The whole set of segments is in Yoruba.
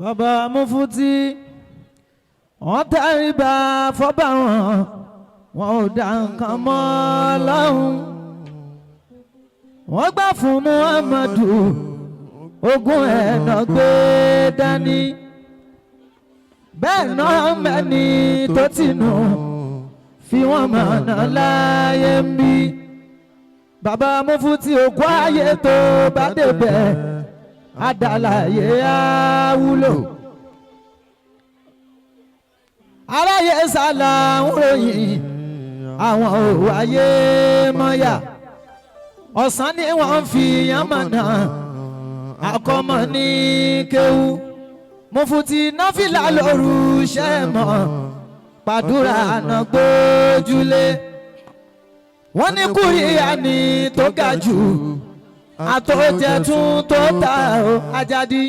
Bàbá Mufti wọ́n tẹríba fọ́bà wọn, wọn ò dá nǹkan mọ́ lọ́hùn. Wọ́n gbà fún Muhammadu, ogún ẹ̀nà gbé dání. Bẹ́ẹ̀ náà mẹ́ni tó ti nù fi wọ́n mọ̀nà láyé ń bí. Bàbá Mufti, òkú ayé tó bá débẹ̀, adàlàyé á wúlò. Aráyé sálà ń ròyìn àwọn òwò ayé mọ́yà. Ọ̀sán ni wọ́n fi yánmọ̀nà àkọ́mọ ní kéwú. Mufti náfìlà lóru ṣẹ́ mọ́ pàdúrà àná gbójúlé. Wọ́n ní kúrìyà ní tó ga jù, àtòjẹ tún tó ta o. Ajadi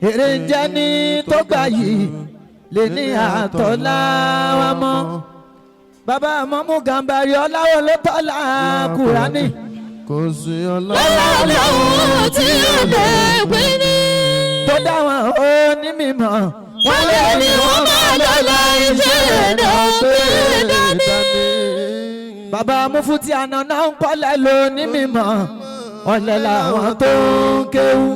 èrè ń jẹ́ ní tó gbà yìí lè ní àtọ́lá wa mọ́. Bàbá Mọ́mú Gàmbàrí ọ̀làwọ̀ ló tọ́lá Kùránì. Kò sí ọlọ́run Ọlọ́run tí ó lè pín ní. Tó dá wọn onímọ̀. Wọ́n lè ní wọ́n máa lọ́la iṣẹ́ ẹ̀dá pé dání. Bàbá Mufti àná náà ń kọ́lẹ̀ lóní mímọ́, ọ̀lẹ́ làwọn tó ń kéwú.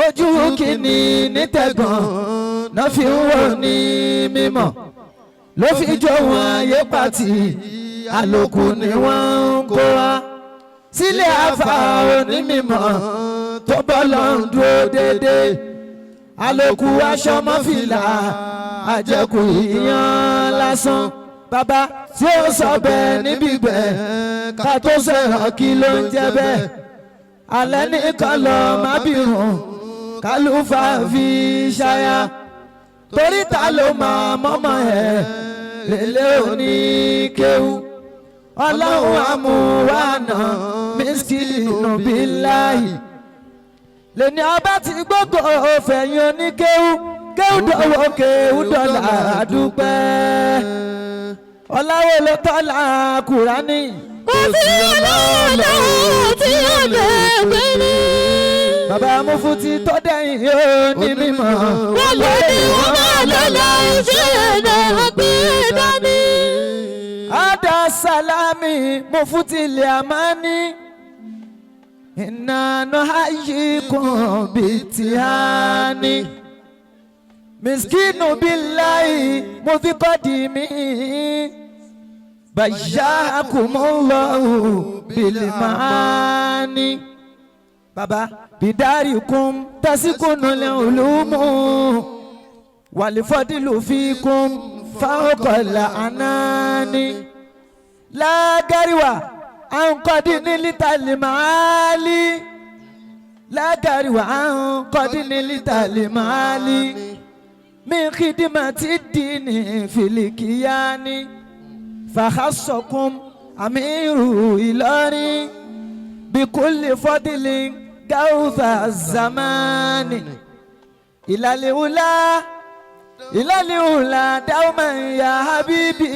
Ojú kìíní nítẹ̀gàn náà fi ń wò ní mímọ́, ló fi jó wọn ayé pàtì. Àlòkù ni wọ́n ń kó wa sílé àfà onímọ̀ tó bọ́ lọ ń dúró déédéé. Àlòkù aṣọ mọ́fìlà, àjẹkù ìyàn lásán. Bàbá tí ó sọ bẹ́ẹ̀ níbi gbẹ̀ ká tó sọ̀rọ̀, kí ló ń jẹ́ bẹ́ẹ̀? Alẹ́ nìkan lọ má bírun kálífà fi ṣáyà, torí ta ló máa mọ́mọ́ ẹ̀ lélẹ́ òní kéwú? Ọlọ́run àmúwánà mísíkìnù bíláì lẹ́ni ọba ti gbogbo fẹ̀yìn oníkéwú, kéwú dọ̀wọ́, kéwú dọ̀là, àdúpẹ́. Ọ̀làwọ̀ ló tọ́lá Kùránì. Kò sí ọlọ́run tí ó lè pín ní. Bàbá Mufti tó dẹ̀yìn ó ní mímọ́. Wọ́n lè ní wọ́n máa lọ́la iṣẹ́ ẹ̀dá pé dání. Ada salami Mufti liamani inna nuhayyikum bitihani miskinu billahi mudhiqadimi bayyakumullahu bilmaani. Baba, bidarikum tasikunu ulumu walifadilu fikum fawqal anani lágàríwá àǹkọ́dí ní lítàlí màálí, lágàríwá àǹkọ́dí ní lítàlí màálí min khidmati dini filikiyani fàhásọ̀kún amiru Ìlọrin bikulli fadlin gawtha zamani ìlàlẹ́wùlá ìlàlẹ́wùlá dáwọ́mọ̀ ya habibi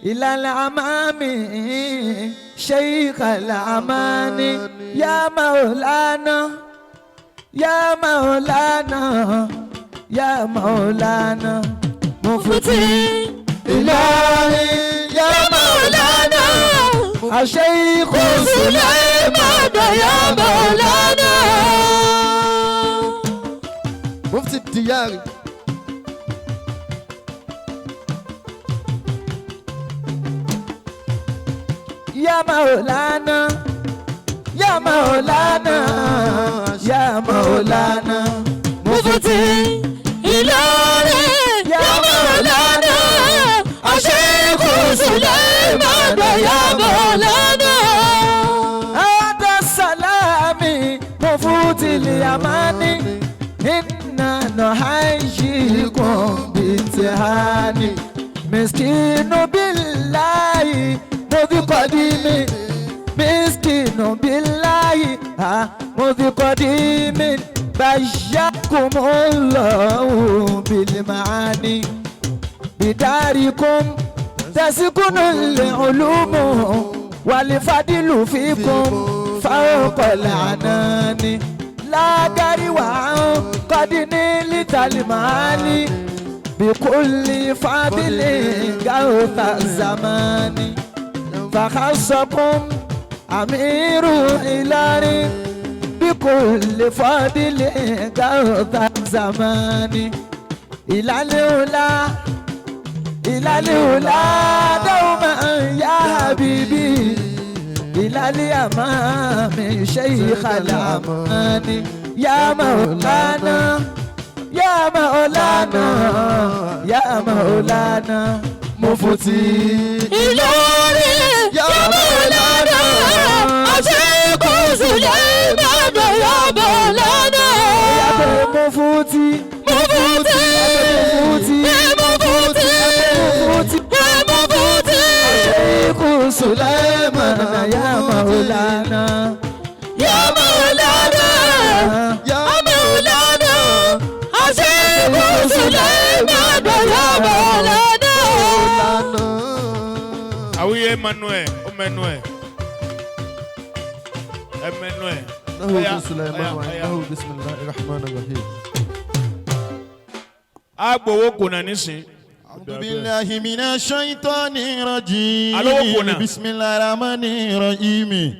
ìlàlẹ́ àmàmì sheikh al-amani ya maulana, ya maulana, ya maulana Mufti Ìlọrin, ya maulana asheikh Sulaiman ya maulana. Mufti Diyari. Ya maulana, ya maulana, ya maulana Mufti Ìlọrin ya maulana. Asheikh Sulaiman ya maulana. Ada salami Mufti liyamani inna nuhayyikum bitihani miskinu billahi mudhiqadimi miskinu billahi ha mudhiqadimi bayyakumullahu bilmaani bidarikum tasikunu al-ulumu walifadilu fikum fawqa al-anani. Lágàríwá kọ́dí ní lítàlímàálí bíkúlì fadìlì gáwóta zamani fàkàsọkún àmírù Ìlọrin bíkúlì fadìlì gáwóta zamani ìlàlẹ́wòlá ìlàlẹ́wòlá dáwọ́mà yá habibi ìlàlẹ́ àmàmì sheikh alamani yá maulana yá maulana yá maulana mufti. Ìlọrin yá Maulana Àṣekù Sùlẹ́mánù yá Maulana. Yàtọ̀ mufti. Mufti. Mufti. Mufti. Mufti. Mufti. Sheikh Sulaiman ya maulana. Yá Maulana. Yá Maulana. Àṣekù Sùlẹ́mánù yá Maulana. Àwíyé Emmanuel, Emmanuel. Emmanuel. إنه سليمان وإنه بسم الله الرحمن الرحيم. A gbowó kùnà nísìn. أعوذ بالله من الشيطان الرجيم. Alówó kùnà. بسم الله الرحمن الرحيم.